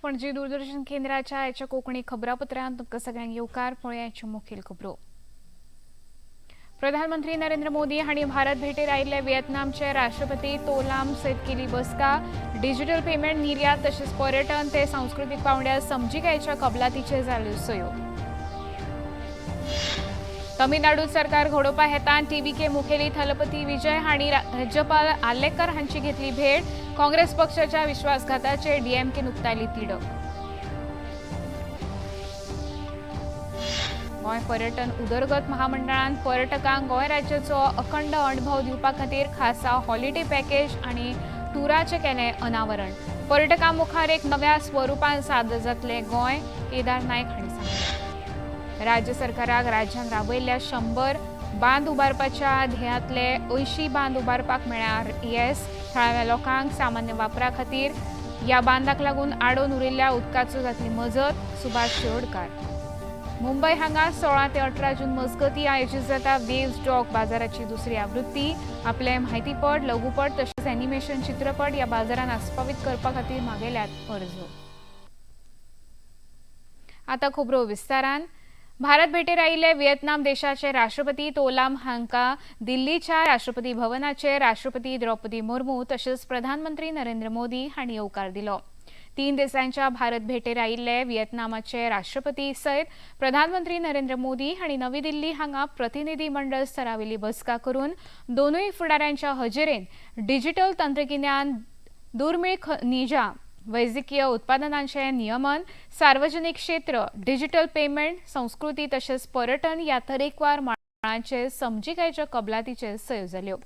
पणजी दूरदर्शन केंद्राच्या आयच्या कोंकणी खबरापत्रांत तुमकां सगळ्यांक येवकार. पळया आयच्यो मुखेल खबरो. प्रधानमंत्री नरेंद्र मोदी हांणी भारत भेटेर आयिल्ले व्हिएतनामचे राष्ट्रपती तोलाम सयत केली बसका. डिजिटल पेमेंट, निर्यात तशेंच पर्यटन ते सांस्कृतीक पांवड्यार समजिकायेच्या कबलातीचेर जाल्यो सयो. तमिळनाडू सरकार घडोवपा हेतान टीव्हीके मुखेली थलपती विजय हांणी राज्यपाल आर्लेकर हांची घेतली भेट. काँग्रेस पक्षाच्या विश्वासघाताचेर डीएमकेन उक्तायली तिडक. गोंय पर्यटन उदरगत महामंडळान पर्यटकांक गोंय राज्याचो अखंड अणभव दिवपा खातीर खासा हॉलिडे पॅकेज आनी टुराचें केलें अनावरण. पर्यटकां मुखार एक नव्या स्वरुपान सादर जातलें गोंय, केदार नायक हांणी सांगलें. राज्य सरकाराक राज्यांत राबयल्ल्या 100 बांद उबारपाच्या ध्येयांतले 80 बांद उबारपाक मेळ्ळ्यार येस. थळाव्या लोकांक सामान्य वापरा खातीर ह्या बांदाक लागून आडोवन उरिल्ल्या उदकाचो जातली मजत, सुभाष शिरोडकार. मुंबय हांगा 16 ते 18 जून मजगती आयोजीत जाता वेव्स डॉग बाजाराची दुसरी आवृत्ती. आपले म्हायतीपट, लघुपट तशेंच एनिमेशन चित्रपट ह्या बाजारात आस्पावीत करपा खातीर मागयल्यात अर्ज. आता खबरो विस्तारान. भारत भेटेर आयिल्ले व्हिएतनाम देशाचे राष्ट्रपती तोलाम हांकां दिल्लीच्या राष्ट्रपती भवनाचे राष्ट्रपती द्रौपदी मुर्मू तशेंच प्रधानमंत्री नरेंद्र मोदी हांणी येवकार दिलो. 3 दिसांच्या भारत भेटेर आयिल्ले व्हिएतनामाचे राष्ट्रपती सयत प्रधानमंत्री नरेंद्र मोदी हांणी नवी दिल्ली हांगा प्रतिनिधी मंडळ स्तरावेली बसका करून दोनूय फुडाऱ्यांच्या हजेरेन डिजिटल तंत्रगिन्यान, दुर्मीळ खनिजां, वैजकीय उत्पादनांचे नियमन, सार्वजनिक क्षेत्र, डिजिटल पेमेंट, संस्कृती तशेंच पर्यटन ह्या तरेकवार मळांचे समजिकायेच्या कबलातीचेर सयो जाल्यो.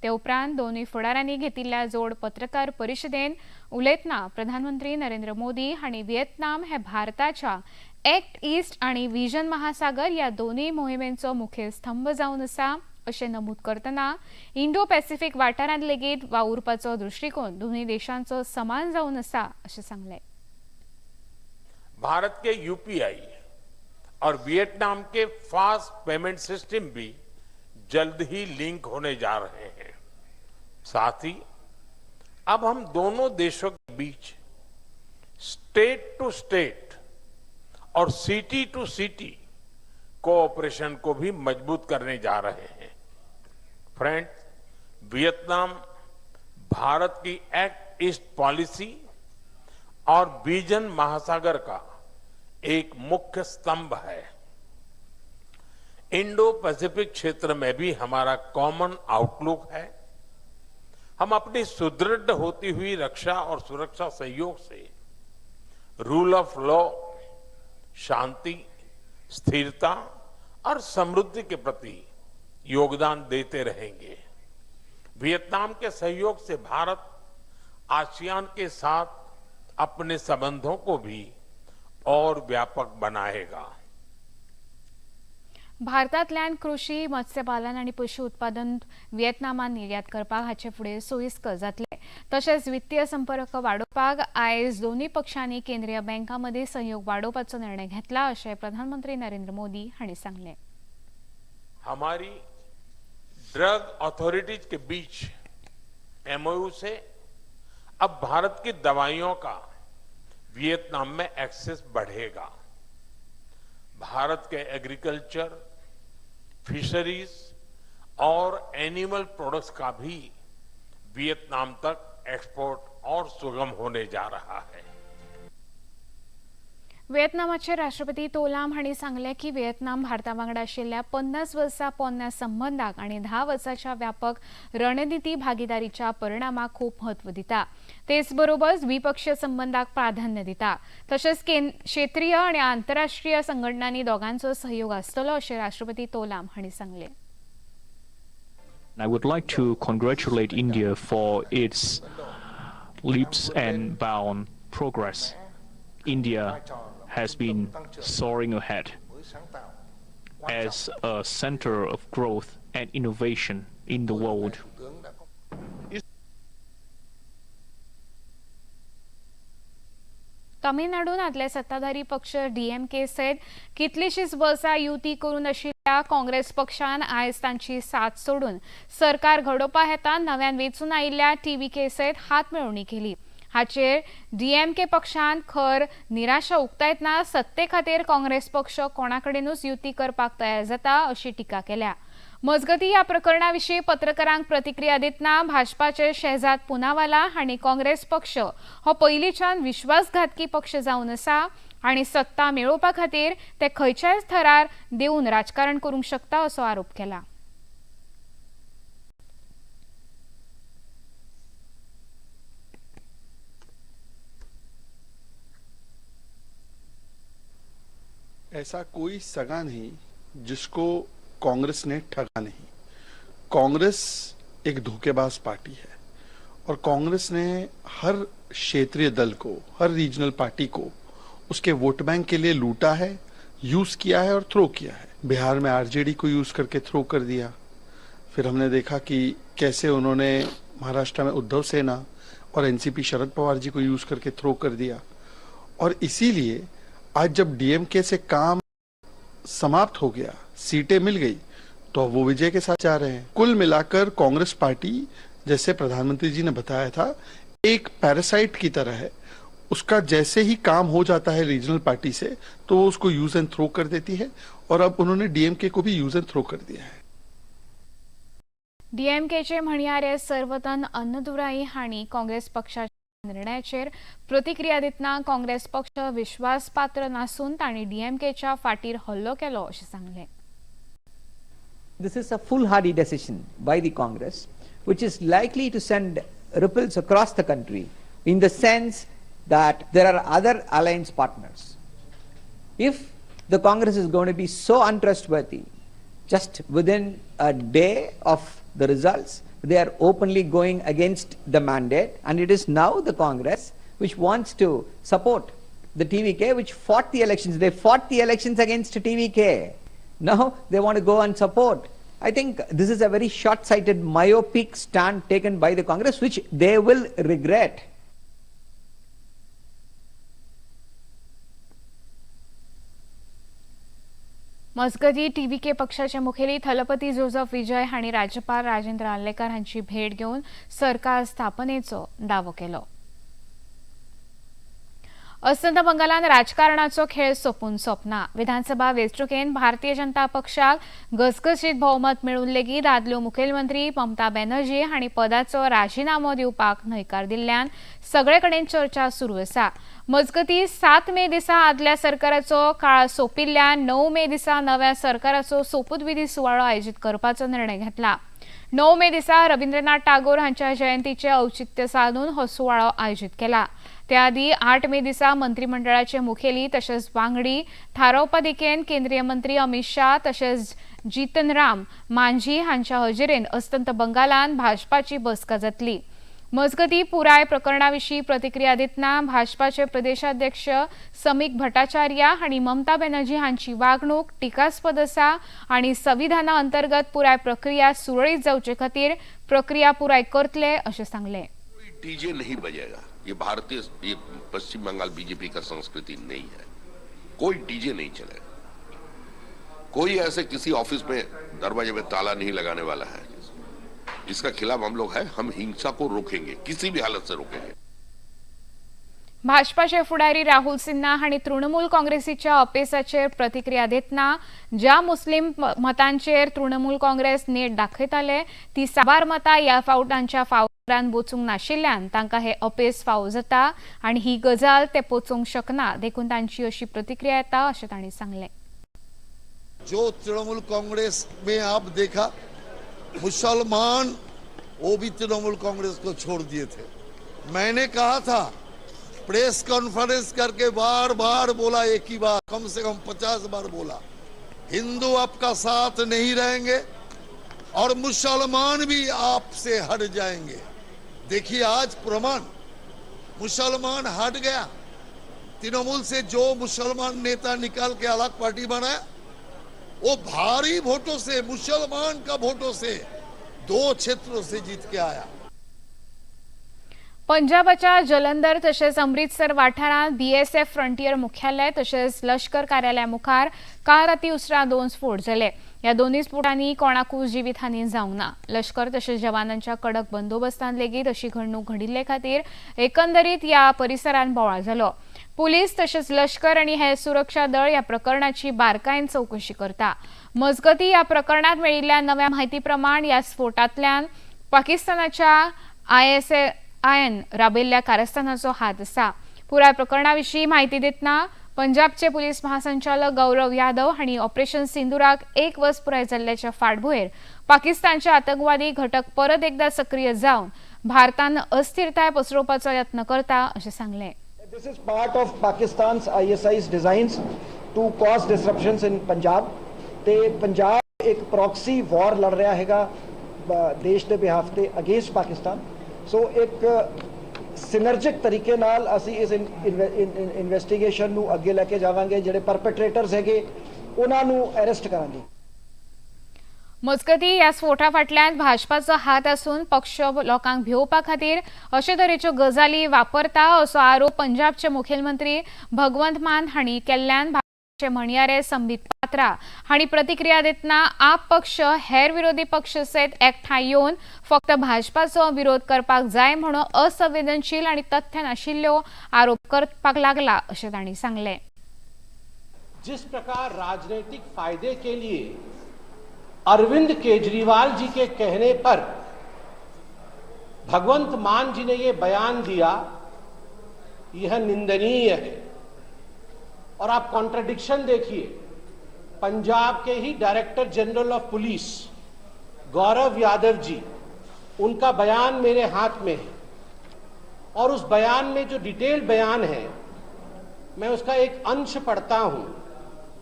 ते उपरांत दोनूय फुडाऱ्यांनी घेतिल्ल्या जोड पत्रकार परिशदेन उलयतना प्रधानमंत्री नरेंद्र मोदी हांणी व्हिएतनाम हे भारताच्या एक्ट ईस्ट आनी विजन महासागर ह्या दोनूय मोहिमेंचो मुखेल स्तंभ जावन आसा अशें नमूद करतना इंडो पॅसिफिक वाठारांत लेगीत वावुरपाचो दृश्टिकोन दोनूय देशांचो समान जावन आसा अशें सांगलें. भारत के यूपीआई और वियतनाम के फास्ट पेमेंट सिस्टम भी जल्द ही लिंक होने जा रहे हैं. साथ ही अब हम दोनों देशों के बीच स्टेट टू स्टेट और सिटी टू सिटी कोऑपरेशन को भी मजबूत करने जा रहे हैं. फ्रेंड्स, वियतनाम भारत की एक्ट ईस्ट पॉलिसी और विजन महासागर का एक मुख्य स्तंभ है. इंडो पैसिफिक क्षेत्र में भी हमारा कॉमन आउटलुक है. हम अपनी सुदृढ़ होती हुई रक्षा और सुरक्षा सहयोग से रूल ऑफ लॉ, शांति, स्थिरता और समृद्धि के प्रति योगदान देते रहेंगे. वियतनाम के सहयोग से भारत आसियान के साथ अपने संबंधों को भी और व्यापक बनाएगा. भारतांतल्यान कृशी, मत्स्यपालन आनी पशु उत्पादन व्हिएतनामात निर्यात करपाक हाचे फुडें सोयिस्कर जातले. तशेंच वित्तीय संपर्क वाडोवपाक आयज दोनूय पक्षांनी केंद्रीय बँकां मदीं सहयोग वाडोवपाचो निर्णय घेतला अशें प्रधानमंत्री नरेंद्र मोदी हांणी सांगलें. हमारी ड्रग अथॉरिटीज के बीच एमओयू से अब भारत की दवाइयों का वियतनाम में एक्सेस बढ़ेगा. भारत के एग्रीकल्चर, फिशरीज और एनिमल प्रोडक्ट्स का भी वियतनाम तक एक्सपोर्ट और सुगम होने जा रहा है. व्हिएतनामाचे राष्ट्रपती तोलाम हांणी सांगलें की व्हिएतनाम भारता वांगडा आशिल्ल्या 50 वर्सां पोन्न्या संबंदाक आनी 10 वर्सांच्या व्यापक रणनिती भागीदारीच्या परिणामाक खूब म्हत्व दिता. तेच बरोबर द्विपक्षीय संबंदाक प्राधान्य दिता. तशेंच क्षेत्रीय आनी आंतरराष्ट्रीय संघटनांनी दोगांचो सहयोग आसतलो अशें राष्ट्रपती तोलाम हांणी सांगलें. I would like to congratulate India for its leaps and bound progress. India has been soaring ahead as a center of growth and innovation in the world. तमिळनाडूंत आदले सत्ताधारी पक्ष डीएमके सयत कितलीशीच वर्सां युती करून आशिल्ल्या काँग्रेस पक्षान आयज तांची साथ सोडून सरकार घडोवपा हेतान नव्यान वेंचून आयिल्ल्या टीव्हीके सयत हात मेळोवणी केली. हाचेर डीएमके पक्षान खर निराशा उक्तायतना सत्ते खातीर काँग्रेस पक्ष कोणाकडेनूच युती करपाक तयार जाता अशी टिका केल्या. मजगती ह्या प्रकरणा विशीं पत्रकारांक प्रतिक्रिया दितना भाजपाचे शेहजाद पुनावाला हांणी काँग्रेस पक्ष हो पयलींच्यान विश्वासघातकी पक्ष जावन आसा आनी सत्ता मेळोवपा खातीर ते खंयच्याय थरार देवन राजकारण करूंक शकता असो आरोप केला. ऐसा कोई सगा नहीं जिसको कांग्रेस ने ठगा नहीं. कांग्रेस एक धोखेबाज पार्टी है और कांग्रेस ने हर क्षेत्रीय दल को, हर रीजनल पार्टी को उसके वोट बैंक के लिए लूटा है, यूज किया है और थ्रो किया है. बिहार में आरजेडी को यूज करके थ्रो कर दिया. फिर हमने देखा कि कैसे उन्होंने महाराष्ट्र में उद्धव सेना और एनसीपी शरद पवार जी को यूज करके थ्रो कर दिया. और इसीलिए आज जब डीएमके से काम समाप्त हो गया, सीटें मिल गई, तो अब वो विजय के साथ जा रहे हैं. कुल मिलाकर कांग्रेस पार्टी, जैसे प्रधानमंत्री जी ने बताया था, एक पैरासाइट की तरह है. उसका जैसे ही काम हो जाता है रीजनल पार्टी से, तो वो उसको यूज एंड थ्रो कर देती है और अब उन्होंने डीएमके को भी यूज एंड थ्रो कर दिया है. डीएमकेचे म्हणयारे सर्वतन अन्नदुराई हांणी काँग्रेस पक्षाच्या निर्णयाचेर प्रतिक्रिया दितना काँग्रेस पक्ष विश्वासपात्र नासून तांणी डीएमकेच्या फाटीर हल्लो केलो अशें सांगलें. This is a foolhardy decision by the Congress, which is likely to send ripples across the country in the sense that there are other alliance partners. If the Congress is going to be so untrustworthy, just within a day of the results, they are openly going against the mandate, and it is now the Congress which wants to support the TVK, which fought the elections. They fought the elections against TVK. Now they want to go and support. I think this is a very short-sighted, myopic stand taken by the Congress, which they will regret. मजगती TVK पक्षाचे मुखेली Thalapathy Joseph Vijay हांणी राज्यपाल राजेंद्र आर्लेकर हांची भेट घेवन सरकार स्थापनेचो दावो केलो. अस्तंत बंगालान राजकारणाचो खेळ सोंपून सोंपना. विधानसभा वेंचणुकेन भारतीय जनता पक्षाक घसघशीत भोवमत मेळून लेगीत आदल्यो मुखेलमंत्री ममता बॅनर्जी हांणी पदाचो राजिनामो दिवपाक न्हयकार दिल्ल्यान सगळे कडेन चर्चा सुरू आसा. मजगती 7 मे दिसा आदल्या सरकाराचो काळ सोंपिल्ल्यान 9 मे दिसा नव्या सरकाराचो सोपूतविधी सुवाळो आयोजीत करपाचो निर्णय घेतला. 9 मे दिसा रवींद्रनाथ टागोर हांच्या जयंतीचे औचित्य साधून हो सुवाळो आयोजीत केला. त्या आदी 8 मे दिसा मंत्रिमंडळाचे मुखेली तशेंच वांगडी थारावपा दिकेन केंद्रीय मंत्री अमित शाह तशेंच जितन राम मांझी हांच्या हजेरेन अस्तंत बंगालान भाजपाची बसका जातली. मजगती पुराय प्रकरणा विशीं प्रतिक्रिया दितना भाजपाचे प्रदेशाध्यक्ष समीक भट्टाचार्य हांणी ममता बॅनर्जी हांची वागणूक टिकास्पद आसा आनी संविधाना अंतर्गत पुराय प्रक्रिया सुरळीत जावचे खातीर प्रक्रिया पुराय करतले अशें सांगलें. डीजे नहीं बजेगा, ये भारतीय, ये पश्चिम बंगाल बीजेपी का संस्कृति नहीं है. कोई डीजे नहीं चलेगा, कोई ऐसे किसी ऑफिस में दरवाजे में ताला नहीं लगाने वाला है. इसका खिलाफ हम लोग हैं. हम हिंसा को रोकेंगे, किसी भी हालत से रोकेंगे. भाजपाचे फुडारी राहुल सिन्हा हांणी तृणमूल काँग्रेसीच्या अपेसाचेर प्रतिक्रिया दितना ज्या मुस्लिम मतांचेर तृणमूल काँग्रेस नेट दाखयताले ती साबार मतां ह्या फावट तांच्या फावरान वचूंक नाशिल्ल्यान तांकां हे अपेस फावो जाता आनी ही गजाल ते पचोवंक शकना, देखून तांची अशी प्रतिक्रिया येता अशें तांणी सांगलें. जो तृणमूल कांग्रेस में आप देखा, मुसलमान वो भी तृणमूल कांग्रेस को छोड़ दिए थे. मैंने कहा था, प्रेस कॉन्फ्रेंस करके बार बार बोला एक ही बार, कम से कम 50 बार बोला, हिंदू आपका साथ नहीं रहेंगे और मुसलमान भी आपसे हट जाएंगे. देखिए आज प्रमाण, मुसलमान हट गया तृणमूल से. जो मुसलमान नेता निकाल के अलग पार्टी बनाया, वो भारी वोटों से, मुसलमान का वोटों से 2 क्षेत्रों से जीत के आया. पंजाबाच्या जलंधर तशेंच अमृतसर वाठारांत बीएसएफ फ्रंटियर मुख्यालय तशेंच लश्कर कार्यालया मुखार काल राती उसरां 2 स्फोट जाले. ह्या दोनूय स्फोटांनी कोणाकूच जिवीतहानी जावंक ना. लश्कर तशेंच जवानांच्या कडक बंदोबस्तान लेगीत अशी घडणूक घडिल्ले खातीर एकंदरीत ह्या परिसरांत बोवाळ जालो. पुलीस तशेंच लश्कर आनी हेर सुरक्षा दळ ह्या प्रकरणाची बारकायेन चवकशी करता. मजगती ह्या प्रकरणात मेळिल्ल्या नव्या म्हायती प्रमाण ह्या स्फोटांतल्यान पाकिस्तानाच्या ISI राबयल्ल्या कारस्थानाचो हात आसा. पुराय प्रकरणा विशीं म्हायती दितना पंजाबचे पुलीस महासंचालक गौरव यादव हांणी ऑपरेशन सिंदुराक एक वर्स पुराय जाल्ल्याच्या फाटभुंयेर पाकिस्तानचे आतंकवादी घटक परत एकदा सक्रीय जावन भारतान अस्थिरताय पसरोवपाचो यत्न करता अशें सांगलें. This is part of Pakistan's ISI's designs to cause disruptions in Punjab. ਤੇ ਪੰਜਾਬ ਇੱਕ ਪ੍ਰੋਕਸੀ ਵਾਰ ਲੜ ਰਿਹਾ ਹੈਗਾ ਦੇਸ਼ ਦੇ ਬਿਹਾਫ ਤੇ ਅਗੇਂਸਟ ਪਾਕਿਸਤਾਨ। ਸੋ ਇੱਕ ਸਿਨਰਜਿਕ ਤਰੀਕੇ ਨਾਲ ਅਸੀਂ ਇਸ ਇਨਵੈਸਟੀਗੇਸ਼ਨ ਨੂੰ ਅੱਗੇ ਲੈ ਕੇ ਜਾਵਾਂਗੇ, ਜਿਹੜੇ ਪਰਪੈਟ੍ਰੇਟਰਸ ਹੈਗੇ ਉਹਨਾਂ ਨੂੰ ਅਰੈਸਟ ਕਰਾਂਗੇ। मजगती ह्या स्फोटा फाटल्यान भाजपाचो हात आसून पक्ष लोकांक भिवोवपा खातीर अशे तरेच्यो गजाली वापरता असो आरोप पंजाबचे मुखेलमंत्री भगवंत मान हांणी केल्ल्यान भाजपाचे म्हणयारे संबीत पात्रा हांणी प्रतिक्रिया दितना आप पक्ष हेर विरोधी पक्ष सयत एकठांय येवन फक्त भाजपाचो विरोध करपाक जाय म्हणून असंवेदनशील आनी तथ्य नाशिल्ल्यो आरोप करपाक लागला अशें तांणी सांगलें. जिस प्रकार राजनीतिक फायदे के लिए अरविंद केजरीवाल जी के कहने पर भगवंत मान जी ने यह बयान दिया, यह निंदनीय है। और आप कॉन्ट्रडिक्शन देखिए, Punjab K he director general of police Gaurav Yadav ji, उनका बयान मेरे हाथ में है और उस बयान में जो डिटेल बयान है मैं उसका एक अंश पढ़ता हूं।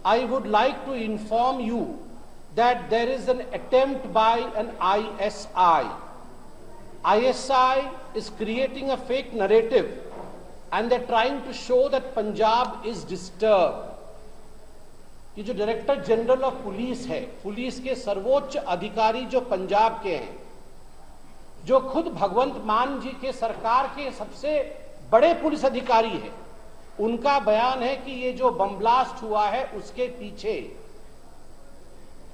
I would like to inform you that there is an attempt by an ISI. ISI is creating a fake narrative and they're trying to show that Punjab is disturbed. ये जो डायरेक्टर जनरल ऑफ पुलिस है, police के सर्वोच्च अधिकारी जो Punjab K हैं, जो खुद भगवंत मान जी के सरकार के सबसे बड़े पुलिस अधिकारी हैं, उनका बयान है कि ये जो बम ब्लास्ट हुआ है उसके पीछे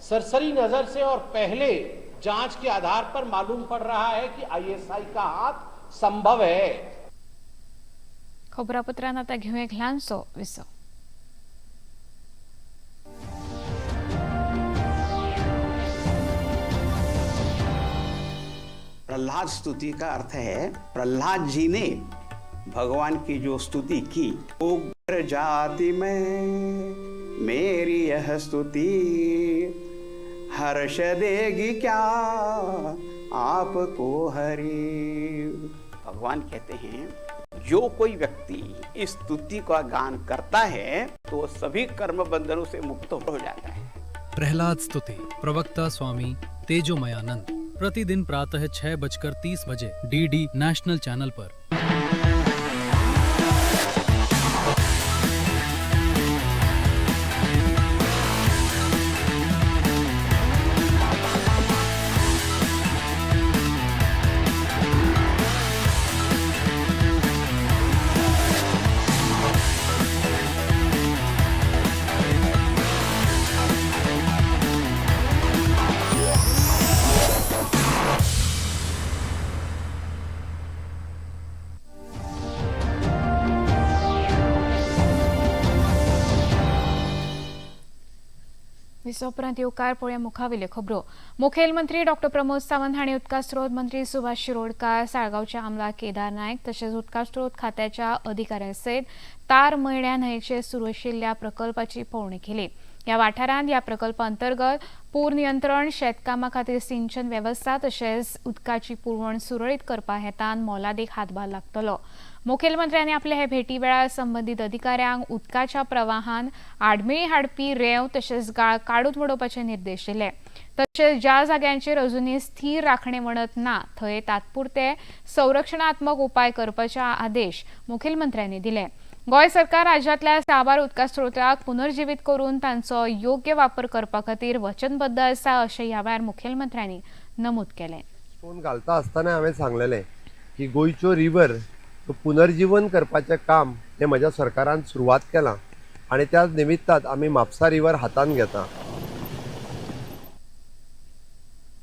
सरसरी नजर से और पहले जांच के आधार पर मालूम पड़ रहा है कि आईएसआई का हाथ संभव है। खबरापत्रांत आतां घेवया एक ल्हानसो विसव. प्रहलाद स्तुति का अर्थ है प्रहलाद जी ने भगवान की जो स्तुति की, उग्र जाति में मेरी यह स्तुति हर्ष देगी क्या आपको हरि। भगवान कहते हैं जो कोई व्यक्ति इस स्तुति का गान करता है तो सभी कर्म बंधनों से मुक्त हो जाता है। प्रहलाद स्तुति, प्रवक्ता स्वामी तेजोमयानंद, प्रतिदिन प्रातः 6:30 बजे DD national channel पर। उपरांत येवकार पळोवया मुखावेल्यो खबरो. मुखेलमंत्री डॉक्टर प्रमोद सावंत हांणी उदका स्रोत मंत्री सुभाष शिरोडकार, साळगांवचे आमदार केदार नायक तशेंच उदका स्रोत खात्याच्या अधिकाऱ्यां सयत तार मयड्या न्हंयेचेर सुरू आशिल्ल्या प्रकल्पाची पळोवणी केली. ह्या वाठारांत ह्या प्रकल्पा अंतर्गत पूर नियंत्रण, शेतकामा खातीर सिंचन वेवस्था तशेंच उदकाची पुरवण सुरळीत करपा हेतान मोलादीक हातभार लागतलो. मुखेलमंत्र्यांनी आपले हे भेटी वेळार संबंदीत अधिकाऱ्यांक उदकाच्या प्रवाहान आडमेळी हाडपी रेंव तशेंच गाळ काडून उडोवपाचे निर्देश दिले. तशेंच ज्या जाग्यांचेर अजुनूय स्थीर राखणे वणत ना थंय तात्पुरते संरक्षणात्मक उपाय करपाचे आदेश मुखेलमंत्र्यांनी दिले. गोंय सरकार राज्यांतल्या साबार उदका स्रोताक पुनर्जिवीत करून तांचो योग्य वापर करपा खातीर वचनबद्ध आसा अशें ह्या वेळार मुखेलमंत्र्यांनी नमूद केलें. स्टोन घालता आसतना हांवें सांगलेलें की गोंयच्यो रिवर पुनर्जीवन करपाचें काम हें म्हज्या सरकारान सुरवात केलां आनी त्या निमित्तान आमी म्हापसा रिवर हातान घेता.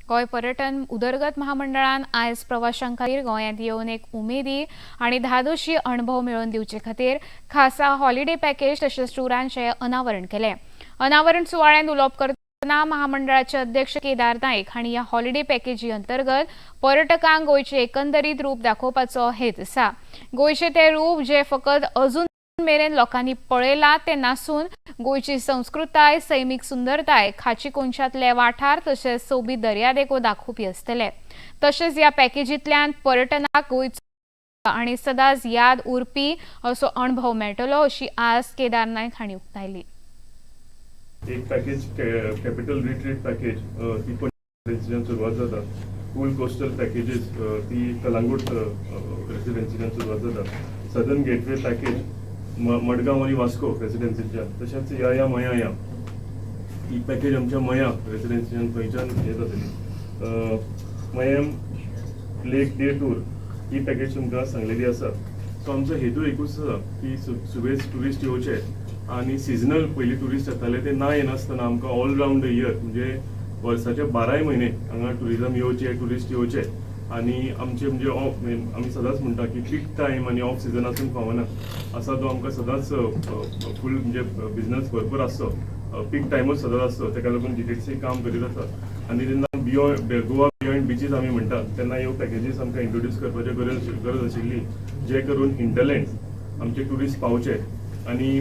गोंय पर्यटन उदरगत महामंडळान आयज प्रवाशां खातीर गोंयांत येवन एक उमेदी आनी धादोशी अणभव मेळोवन दिवचे खातीर खासा हॉलिडे पॅकेज तशेंच टुरांचें अनावरण केलें. अनावरण सुवाळ्यांत उलोवप करतना महामंडळाचे अध्यक्ष केदार नायक हांणी ह्या हॉलिडे पॅकेजी अंतर्गत पर्यटकांक गोंयचें एकंदरीत रूप दाखोवपाचो हेत आसा. गोंयचें तें रूप जें फकत अजून मेरेन लोकांनी पळयलां तें नासून गोंयची संस्कृताय, सैमीक सुंदरताय, खाची कोनशांतले वाठार तशेंच सोबीत दर्यादेगो दाखोवपी आसतले. तशेंच ह्या पॅकेजींतल्यान पर्यटनाक गोंयचो आनी सदांच याद उरपी असो अणभव मेळटलो अशी आस केदार नायक हांणी उक्तायली. एक पॅकेज, कॅपिटल रिट्रीट पॅकेज, ती पणजेच्यान सुरवात जाता. कूल कोस्टल पॅकेजीस, ती कलांगूट रेसिडेन्सीच्यान सुरवात जाता. सदर्न गेटवे पॅकेज मडगांव आनी वास्को रेसिडेन्सीच्यान, तशेंच या या मया या ही पॅकेज आमच्या मया रेसिडेन्सीच्यान थंयच्यान हे जातली. मयेम लेक डे टूर ही पॅकेज तुमकां सांगलेली आसा. सो आमचो हेतू एकूच आसा की सुबेज ट्युरिस्ट येवचे आनी सिजनल पयलीं ट्युरिस्ट येताले ते ना येनासतना आमकां ऑल रावंड the year, म्हणजे वर्साचे 12य म्हयने हांगा ट्युरिजम येवचे, ट्युरिस्ट येवचे. आनी आमचे म्हणजे ऑफ, आमी सदांच म्हणटा की पीक टायम आनी ऑफ सिजन आसूंक फावना आसा. तो आमकां सदांच फूल, म्हणजे बिजनस भरपूर आसचो, पीक टायमूच सदांच आसचो. ताका लागून जीटीडीसी काम करीत आसा आनी जेन्ना बियोंड गोवा, बियोंड बिचीस आमी म्हणटा तेन्ना ह्यो पॅकेजीस आमकां इंट्रोड्यूस करपाची गरज आशिल्ली, जे करून हिंटरलँड आमचे ट्युरिस्ट पावचे आनी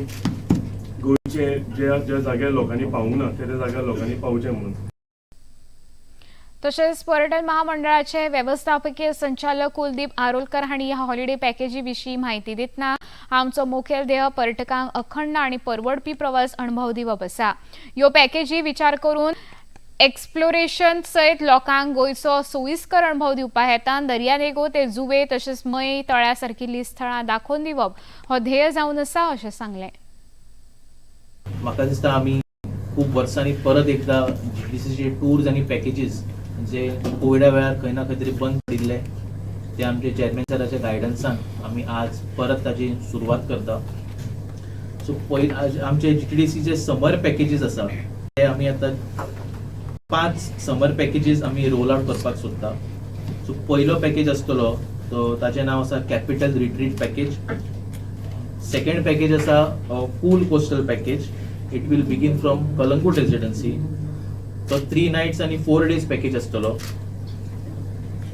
गोंयचे ज्या ज्या जाग्यार लोकांनी पावूंक ना त्या त्या जाग्यार लोकांनी पावचें म्हणून. तशेंच पर्यटन महामंडळाचे वेवस्थापकीय संचालक कुलदीप आरोलकर हांणी ह्या हॉलिडे पॅकेजी विशीं म्हायती दितना, आमचो मुखेल ध्येय पर्यटकांक अखंड आनी परवडपी प्रवास अणभव दिवप आसा. ह्यो पॅकेजी विचार करून एक्सप्लोरेशन सयत लोकांक गोंयचो सोयीस्कर अणभव दिवपा हेतान दर्यादेगो ते जुवे तशेंच मये तळ्या सारकिल्लीं स्थळां दाखोवन दिवप हो ध्येय जावन आसा अशें सांगलें. म्हाका दिसता आमी खूब वर्सांनी परत एकदां जीटीडीसीचे टूर्स आनी पॅकेजीस जे कोविडा वेळार खंय ना खंय तरी बंद पडिल्ले ते आमचे चेअरमॅन सराच्या गायडन्सान आमी आज परत ताजी सुरवात करता. सो पयलीं आमचे जीटीडीसीचे समर पॅकेजीस आसा, ते आमी आतां पांच समर पॅकेजीस आमी रोल आउट करपाक सोदता. सो पयलो पॅकेज आसतलो तो ताचें नांव आसा capital retreat package. Second package आसा cool coastal package. It will begin from Calangute Residency. तो 3 नायट्स आनी 4 डेज पॅकेज आसतलो.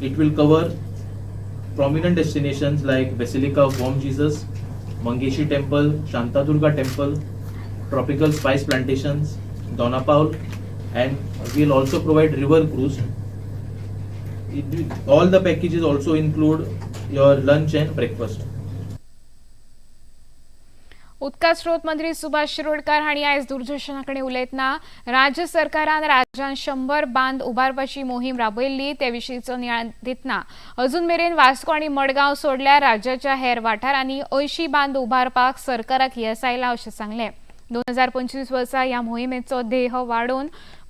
It will cover prominent destinations like Basilica of Bom Jesus, Mangeshi Temple, Shantadurga Temple, tropical spice plantations, Dona Paula, and we'll also provide river cruise. All the packages also include your lunch and breakfast. उदका स्रोत मंत्री सुभाष शिरोडकर हांणी आयज दूरदर्शना कडेन उलयतना राज्य सरकारान राज्यांत 100 बांद उबारपाची मोहीम राबयल्ली ते विशींचो नियाळ दितना, अजून मेरेन वास्को आनी मडगांव सोडल्यार राज्याच्या हेर वाठारांनी 80 बांद उबारपाक सरकाराक येस आयलां अशें सांगलें. 2025 वर्सा ह्या मोहिमेचो ध्येय वाडोवन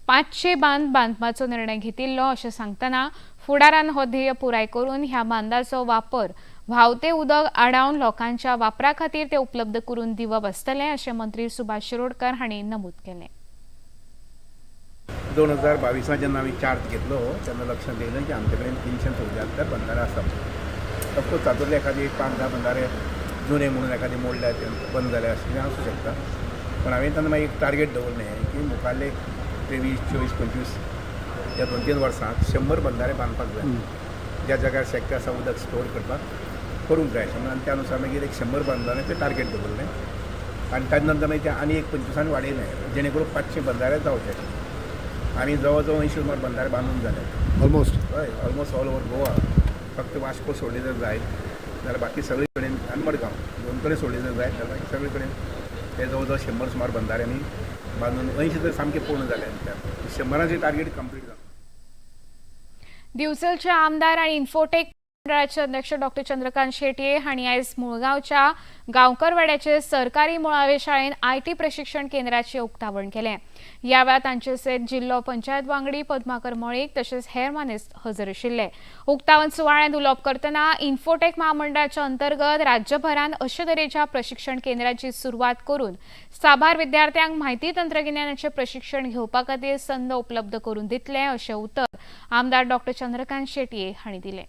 500 बांद बांदपाचो निर्णय घेतिल्लो अशें सांगतना, फुडारान हो ध्येय पुराय करून ह्या बांदाचो वापर व्हांवते उदक आडावन लोकांच्या वापरा खातीर ते उपलब्ध करून दिवप आसतलें अशें मंत्री सुभाष शिरोडकर हांणी नमूद केलें. 2022 जेन्ना आमी चार्ज घेतलो तेन्ना लक्षांत येयलें की आमचे कडेन 374 बंधारे आसा. ऑफकोर्स तातूंतले एखादी एक 5-10 बंधारे जुने म्हणून एखादी मोडल्या, ते बंद जाले अशें आसूं शकता. पण हांवें तेन्ना मागीर एक टार्गेट दवरलें की मुखारले 23, 24, 25 ह्या 2-3 वर्सांत 100 बंधारे बांदपाक जाय, ज्या जाग्यार शक्य आसा उदक स्टोर करपाक करूंक जाय अशें म्हणून. आनी त्या अनुसार मागीर एक 100 बंधाऱ्याचें टार्गेट दवरलें आनी ताजे नंतर मागीर तें आनी एक 25 वाडयलें, जेणे करून 500 बंधारे जावचे. आनी जवळ जवळ 80 सुमार बंधारे बांदून जाले. ऑलमोस्ट. हय, ऑलमोस्ट ऑल ओवर गोवा. फक्त वास्को सोडले जर जायत जाल्यार बाकी सगळे कडेन आनी मडगांव दोन कडेन सोडले जर जायत जाल्यार बाकी सगळे कडेन ते जवळ जवळ 100 सुमार बंधाऱ्यांनी बांदून 80 तर सामके पूर्ण जाले. 100ाचें टार्गेट कंप्लीट जालें. दिवचलचे आमदार आणि इन्फोटेक मंडळाचे अध्यक्ष डॉ चंद्रकांत शेटये हांणी आयज मुळगांवच्या गांवकरवाड्याचे सरकारी मुळावे शाळेन IT प्रशिक्षण केंद्राचे उक्तावण केलें. ह्या वेळार तांचे सयत जिल्लो पंचायत वांगडी पद्माकर मळीक तशेंच हेर मानेस्त हजर आशिल्ले. उक्तावण सुवाळ्यांत उलोवप करतना इन्फोटेक महामंडळाच्या अंतर्गत राज्यभरांत अशे तरेच्या प्रशिक्षण केंद्राची सुरवात करून साबार विद्यार्थ्यांक म्हायती तंत्रगिन्यानाचें प्रशिक्षण घेवपा खातीर संद उपलब्ध करून दितले अशें उतर आमदार डॉ चंद्रकांत शेटये हांणी दिलें.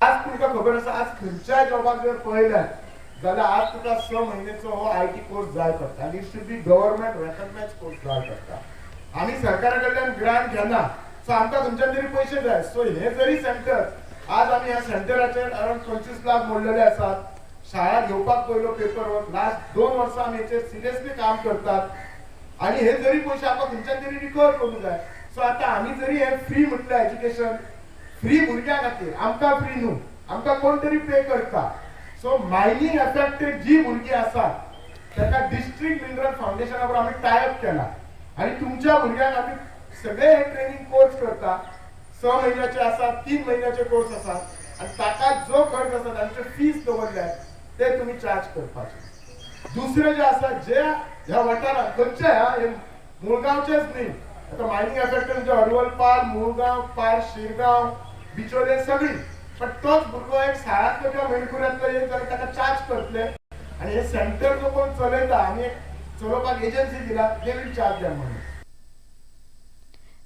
आज तुमकां खबर आसा, आज खंयच्याय जॉबाक जर पळयल्यार जाल्यार आज तुका 6 म्हयन्याचो हो IT course जाय पडटा आनी it should be government recognise course जाय पडटा. आमी सरकारा कडल्यान ग्रांट घेना, सो आमकां खंयच्यान तरी पयशे जाय. सो हे जरी सेंटर आज आमी ह्या सेंटराचेर अरावंड 25 लाख मोडलेले आसात. शाळा घेवपाक पयलो पेपर वर्क लास्ट 2 वर्सां आमी हेचेर सिरियसली काम करतात आनी हे जरी पयशे आमकां खंयच्यान तरी रिकवर करूंक जाय. सो आतां आमी जरी हे फ्री म्हटलें एज्युकेशन फ्री भुरग्यां खातीर, आमकां फ्री न्हू, आमकां कोण तरी पे करता. सो मायनींग एफेक्टेड जी भुरगीं आसात ताका डिस्ट्रिक्ट मिनरल फावंडेशना बरोबर आमी टायअप केला आनी तुमच्या भुरग्यांक आमी सगळे हे ट्रेनींग कोर्स करता. 6 म्हयन्याचे आसा, 3 म्हयन्याचे कोर्स आसात आनी ताका जो खर्च आसा तांचे फीस दवरल्या ते तुमी चार्ज करपाचे. दुसरें जें आसा, जे ह्या वाठारांत खंयचे हे मुळगांवचेच न्ही, आतां मायनींग एफेक्टेड म्हणजे अडवलपार, मुळगांव, पार, शिरगांव, बिचोले सगळी, पण तोच भुरगो एक शाळांतलो किंवा मेणकुऱ्यांतलो येत जाल्यार ताका चार्ज करतले आनी हे सेंटर जो कोण चलयता आनी एक चलोवपाक एजन्सी दिला, they will charge them म्हणून.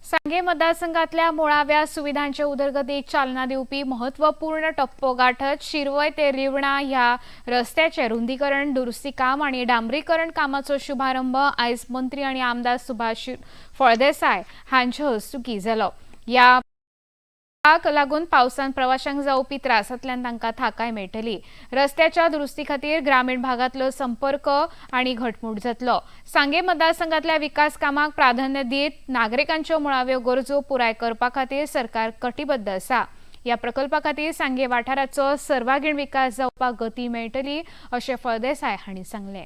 सांगे मतदारसंघातल्या मुळाव्या सुविधांचे उदरगतीक चालना दिवपी महत्वपूर्ण टप्पो गाठत शिरवय ते रिवणा ह्या रस्त्याचे रुंदीकरण, दुरुस्ती काम आनी डांबरीकरण कामाचो शुभारंभ आयज मंत्री आनी आमदार सुभाष फळदेसाय हांचे हस्तुकीं जालो. ह्या लागून पावसान प्रवाशांक जावपी त्रासांतल्यान तांकां थाकाय मेळटली. रस्त्याच्या दुरुस्ती खातीर ग्रामीण भागांतलो संपर्क आनी घटमूट जातलो. सांगे मतदारसंघातल्या विकास कामाक प्राधान्य दीत नागरिकांच्यो मुळाव्यो गरजो पुराय करपा खातीर सरकार कटिबद्ध आसा. ह्या प्रकल्पा खातीर सांगे वाठाराचो सर्वांगीण विकास जावपाक गती मेळटली अशें फळदेसाय हांणी सांगलें.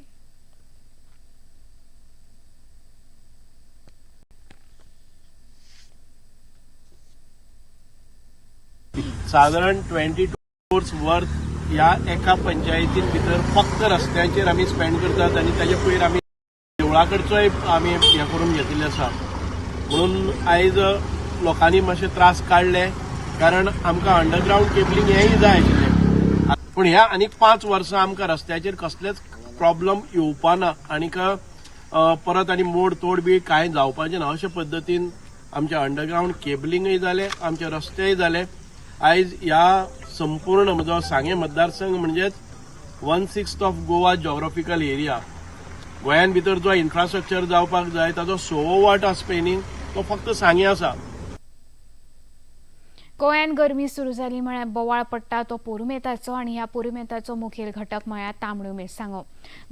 सादारण 22 crores worth ह्या एका पंचायतीन भितर फक्त रस्त्यांचेर आमी स्पेंड करतात आनी ताजे पयर आमी देवळा कडचोय आमी हें करून घेतिल्लें आसा. म्हणून आयज लोकांनी मातशे त्रास काडले कारण आमकां अंडरग्रावंड केबलिंग हेंय जाय आशिल्लें. पूण ह्या आनीक 5 वर्सां आमकां रस्त्याचेर कसलेच प्रॉब्लम येवपा ना आनीक परत आनी मोड तोड बी कांय जावपाचें ना अशे पद्दतीन आमचें अंडरग्रावंड केबलिंगय जालें, आमचे रस्तेय जाले. आयज ह्या संपूर्ण म्हजो सांगें मतदारसंघ म्हणजेच 1/6 ऑफ गोवा जॉग्राफिकल एरिया, गोंयान भितर जो इन्फ्रास्ट्रक्चर जावपाक जाय ताजो 6वो वांटो स्पेनींग तो फक्त सांगें आसा. गोंयांत गरमी सुरू जाली म्हळ्यार बोवाळ पडटा तो पुरुमेताचो आनी ह्या पुरुमेताचो मुखेल घटक म्हळ्यार तांबड्यो मिरसांगो.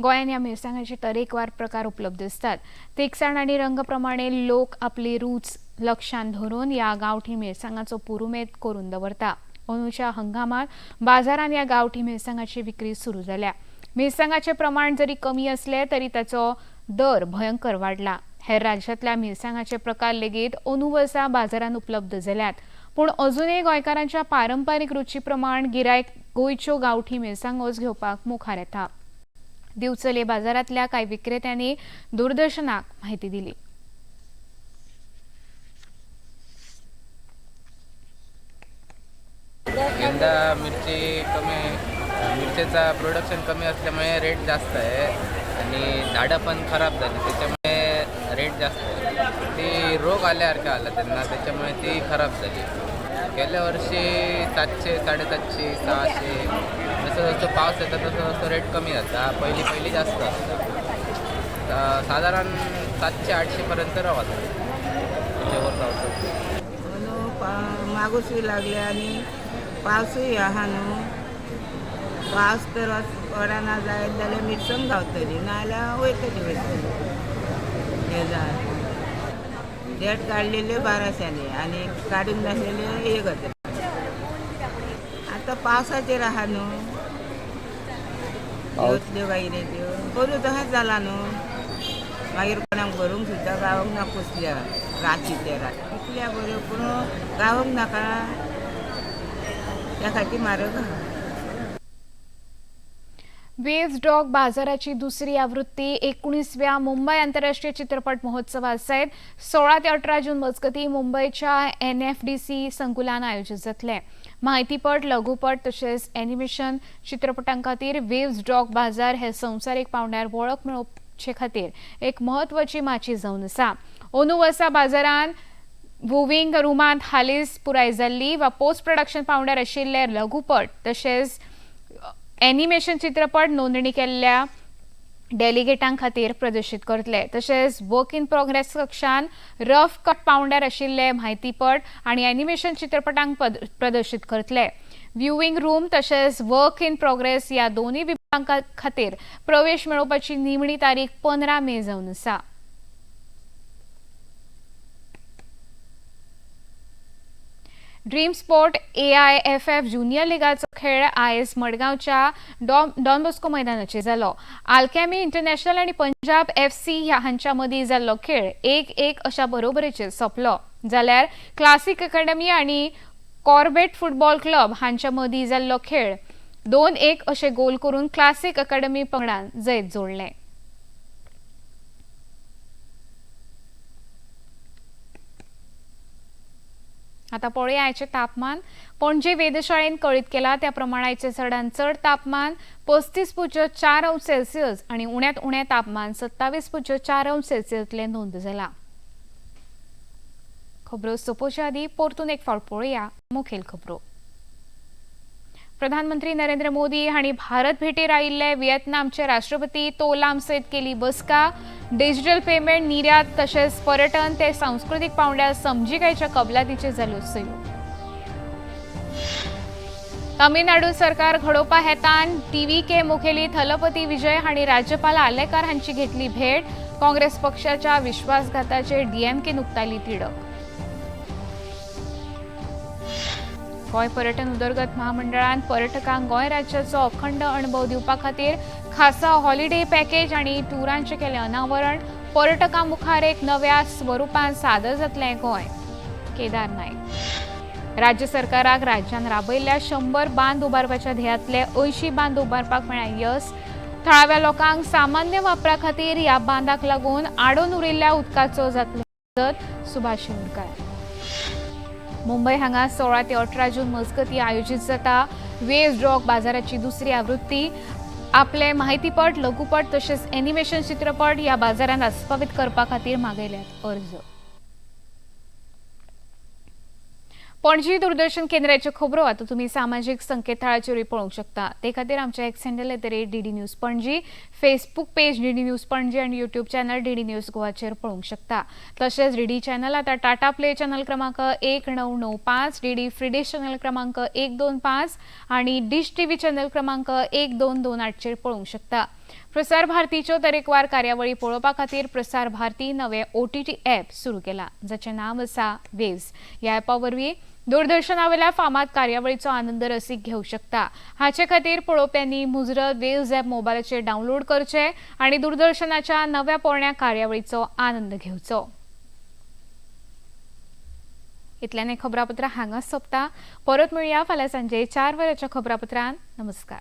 गोंयांत ह्या मिरसांगाचे तरेकवार प्रकार उपलब्ध आसतात. तिखसाण आनी रंग प्रमाणे लोक आपली रूच लक्षांत धरून ह्या गांवठी मिरसांगाचो पुरुमेत करून दवरता. अंदूच्या हंगामात बाजारांत ह्या गांवठी मिरसांगाची विक्री सुरू जाल्या. मिरसांगाचें प्रमाण जरी कमी असलें तरी ताचो दर भयंकर वाडला. हेर राज्यांतल्या मिरसांगाचे प्रकार लेगीत अंदू वर्सा बाजारांत उपलब्ध जाल्यात. पूण अजूनय गोंयकारांच्या पारंपारीक रुची प्रमाण गिरायक गोंयच्यो गांवठी मिरसांगोच घेवपाक मुखार येता. दिवचले बाजारांतल्या कांय विक्रेत्यांनी दूरदर्शनाक म्हायती दिली. यंदा मिरची कमी, मिरचीचा प्रोडक्शन कमी असल्यामुळे रेट जास्त आहे आणि झाडं पण खराब झाली त्याच्यामुळे रेट जास्त आहे. ती रोग आल्यासारखा आला त्यांना, त्याच्यामुळे ती खराब झाली. गेल्या वर्षी 700, 750, 600, जसं जसं पाऊस येतो तसं तसं रेट कमी जाता. पहिली पहिली जास्त असतं, साधारण 700-800 पर्यंत राहतात, त्याच्यावर राहू शकतो. मागूसूय लागले आणि पावसूय आहा न्हू, पावस तर पडना जायत जाल्यार मिरसांग गावतली, नाजाल्यार वयतली मिरसांग. हे जाय देठ काडलेले 1200 आनी काडून नासलेले 1000. आतां पावसाचेर आहा न्हू, येतल्यो काय कितें त्यो बऱ्यो तशेंच जालां न्हू. मागीर कोणाक भरूंक सुद्दां गावोंक ना कुसल्या राती ते रात इतल्या बऱ्यो पूण गावोंक नाका त्या खातीर म्हारग आहा. वेव्स डॉग बाजाराची दुसरी आवृत्ती 19व्या मुंबई आंतरराष्ट्रीय चित्रपट महोत्सवा सयत 16 ते 18 जून मजगती मुंबईच्या NFDC संकुलान आयोजित जातले. माहितीपट, लघुपट तशेंच एनिमेशन चित्रपटां खातीर वेव्स डॉग बाजार हे संवसारीक पांवड्यार वळख मेळोवचे खातीर एक म्हत्वाची माची जावन आसा. अंदू वर्सा बाजारान वुविंग रुमांत हालींच पुराय जाल्ली वा पोस्ट प्रोडक्शन पांवड्यार आशिल्ले लघुपट तशेंच एनिमेशन चित्रपट नोंदणी केल्ल्या डेलिगेटां खातीर प्रदर्शीत करतले. तशेंच वर्क इन प्रोग्रेस कक्षान रफ कट पांवड्यार आशिल्ले म्हायतीपट आनी एनिमेशन चित्रपटांक प्रदर्शीत करतले. व्ह्युइंग रूम तशेंच वर्क इन प्रोग्रेस ह्या दोनूय विभागां खातीर प्रवेश मेळोवपाची निमणी तारीख 15 मे जावन आसा. ड्रीम स्पोर्ट AIFF junior लिगाचो खेळ आयज मडगांवच्या डॉन बॉस्को मैदानाचेर जालो. आल्केमी इंटरनॅशनल आनी पंजाब FC हांच्या मदीं जाल्लो खेळ 1-1 अशा बरोबरीचेर सोंपलो. जाल्यार क्लासिक अकॅडमी आनी कॉर्बेट फुटबॉल क्लब हांच्या मदीं जाल्लो खेळ 2-1 अशे गोल करून क्लासिक अकॅडमी पंगडान जैत जोडलें. आता पळोवया आयचें तापमान. पणजे वेधशाळेन कळीत केला त्या प्रमाण आयचें चडांत चड तापमान 35.4 अंश सेल्सियस आनी उण्यांत उणें तापमान 27.4 अंश सेल्सियसलें नोंद जालां. खबरो सोंपोवचे आदीं परतून एक फावट पळोवया मुखेल खबरो. प्रधानमंत्री नरेंद्र मोदी हांणी भारत भेटेर आयिल्ले व्हिएतनामचे राष्ट्रपती तो लाम सयत केली बसका. डिजिटल पेमेंट, निर्यात तशेंच पर्यटन ते सांस्कृतीक पांवड्यार समजिकायेच्या कबलातीचेर जाल्यो सयो. तमिळनाडू सरकार घडोवपा हेतान TVK मुखेली थलपती विजय हांणी राज्यपाल आलेकार हांची घेतली भेट. काँग्रेस पक्षाच्या विश्वासघाताचेर DMK उक्तायली तिडक. गोंय पर्यटन उदरगत महामंडळान पर्यटकांक गोंय राज्याचो अखंड अणभव दिवपा खातीर खासा हॉलिडे पॅकेज आनी टुरांचें केलें अनावरण. पर्यटकां मुखार एक नव्या स्वरुपान सादर जातलें गोंय. केदार नायक. राज्य सरकाराक राज्यान राबयल्ल्या 100 बांद उबारपाच्या ध्येयांतले 80 बांद उबारपाक मेळ्ळें यस. थळाव्या लोकांक सामान्य वापरा खातीर ह्या बांदाक लागून आडोवन उरिल्ल्या उदकाचो जातलो मजत. सुभाष शिरोडकार. मुंबई हांगा 16 ते 18 जून मजगती आयोजित जाता वेव्स डॉग बाजाराची दुसरी आवृत्ती. आपले माहितीपट, लघुपट तशेंच एनिमेशन चित्रपट ह्या बाजारांत आस्पावीत करपा खातीर मागयल्यात अर्ज. पणजी दूरदर्शन केंद्राच्यो खबरो आतां तुमी सामाजीक संकेतथळाचेरूय पळोवंक शकता. ते खातीर आमच्या X handle @DD News Panaji, Facebook page DD News Panaji आनी यूट्यूब चॅनल DD news गोवाचेर पळोवंक शकता. तशेंच DD channel आतां टाटा प्ले चॅनल क्रमांक 1995, DD free dish channel क्रमांक 125 आनी डिश TV channel क्रमांक 1228चेर पळोवंक शकता. प्रसार भारतीच्यो तरेकवार कार्यावळी पळोवपा खातीर प्रसार भारती नवे OTT app सुरू केला जाचें नांव आसा वेव्स. ह्या ॲपा वरवीं दूरदर्शनावेल्या फामाद कार्यावळीचो आनंद रसीक घेवंक शकता. हाचे खातीर पळोवप्यांनी मुजरत वेव्स ॲप मोबायलाचेर डावनलोड करचें आनी दूरदर्शनाच्या नव्या पोरण्या कार्यावळीचो आनंद घेवचो. इतल्यान खबरापत्र हांगाच सोंपता. परत मेळया फाल्यां सांजे 4 वरांच्या खबरापत्रान. नमस्कार.